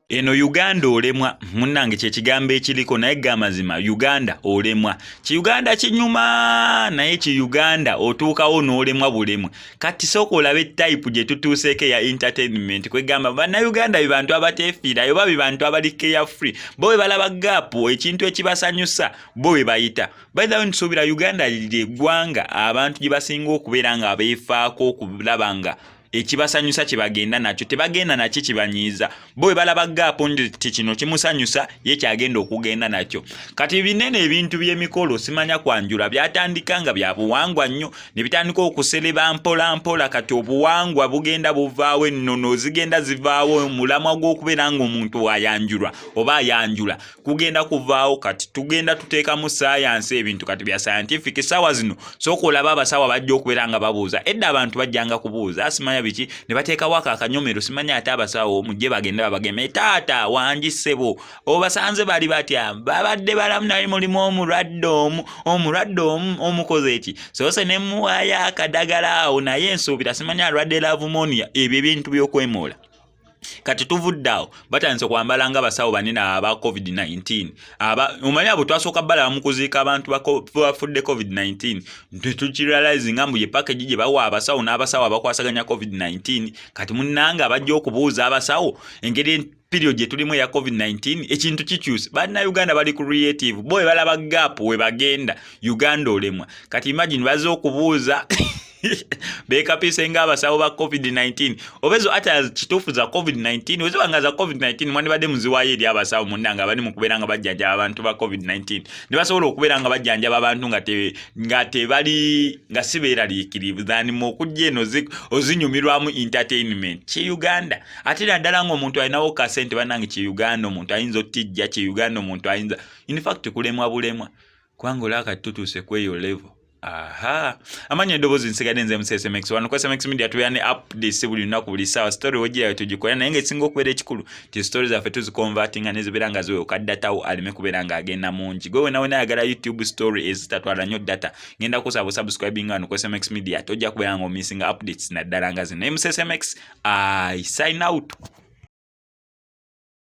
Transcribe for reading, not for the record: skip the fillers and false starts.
Eno Uganda olemwa, munnange, kyekigambo ekiriko. Naye ga mazima, Uganda olemwa. Ki Uganda kinyuma, naye ki Uganda otuukawo n'olemwa bulemwa. Kati sooka olabe type gye tutuuseeko eya entertainment. Kwegamba Bannayuganda be bantu abateefiirayo, oba be bantu abali carefree. Bo bwe balaba gap, ekintu ekibasanyusa, bo bwe bayita. By the way, nsuubira Uganda lyeggwanga abantu gye basinga okubeera nga beefaako okulaba nga ekibasanyusa kyebagenda nakyo, tebagenda nakyo kibanyiiza. Bo bwe balaba gap nti kino kimusanyusa, ye kyagenda okugenda nakyo. Kati binene ebintu by'emikolo, simanya kwanjula, byatandika nga bya buwangwa nnyo, ne bitandika okusereba mpola mpola. Kati obuwangwa bugenda buvaawo, ennono zigenda zivaawo, omulamwa gw'okubeera ng'omuntu ayanjulwa oba ayanjula kugenda kuvaawo. Kati tugenda tuteekamu saayansi, ebintu kati bya scientific. Essaawa zino sooka olaba abasawo bajja okubeera nga babuuza. Edda abantu bajjanga kubuuza simanya biki, ne bateekawo ako akanyomero, simanya ate abasawo mujje bagende babageme. Taata wangi, ssebo, obasanze bali batya? Babadde balamu, naye mulimu omulwadde omu, omulwadde omu omukoze eki soose ne muwaayo akadagala awo, naye nsuubira simanya alwadde pneumonia. Ebyo ebintu by'okwemoola. Kati tuvudde awo, batandise kwambala nga basawo banene aba COVID-19. Aba omanyi abo twasooka balaba mu kuziika abantu bafudde COVID-19. Tetukirealize nga mbu ye package gye bawa abasawo n'abasawo abakwasaganya COVID-19. Kati munnange, abajja okubuuza abasawo engeri period gye tulimu eya COVID-19, ekintu kikyuse. Bannayuganda bali creative. Bo bwe balaba gap, we bagenda. Uganda olemwa. Kati imagine bazze okubuuza beekapise ng'abasawo ba COVID-19. Oba ezo ate kituufu za COVID-19? Weziba nga za COVID-19, mwandibadde muziwaayo eri abasawo munnange abali mu kubeera nga bajjanjaba abantu ba COVID-19, ne basobola okubeera nga bajjanjaba abantu nga tebali nga si beeraliikirivu than mu okujja eno ozinyumirwamu entertainment. Ki Uganda, ate naddala ng'omuntu alinawo kasente. Bannange, ki Uganda omuntu ayinza otijja. Ki Uganda omuntu ayinza, in fact, kulemwa bulemwa, kubanga olaba kati tutuuse ku eyo level. Aha, amanya eddoboozi nsigadde nze mu SMX. Wano ku SMX Media tubeera ne updates buli lunaku, buli ssaawa. Story wegirayo tugikola, naye ngaekisinga okubeera ekikulu ti story zaffe tuziconvertinga nezibeera nga ziweoka data wo aleme kubeera ng'agenda mungi. Gwe wena wena ayagala YouTube story ezitatwala nnyo data, ngenda kusaba subscribing wano ku SMX Media, tojja kubeera nga omissinga updates naddala nga zino. MCSMX, I sign out.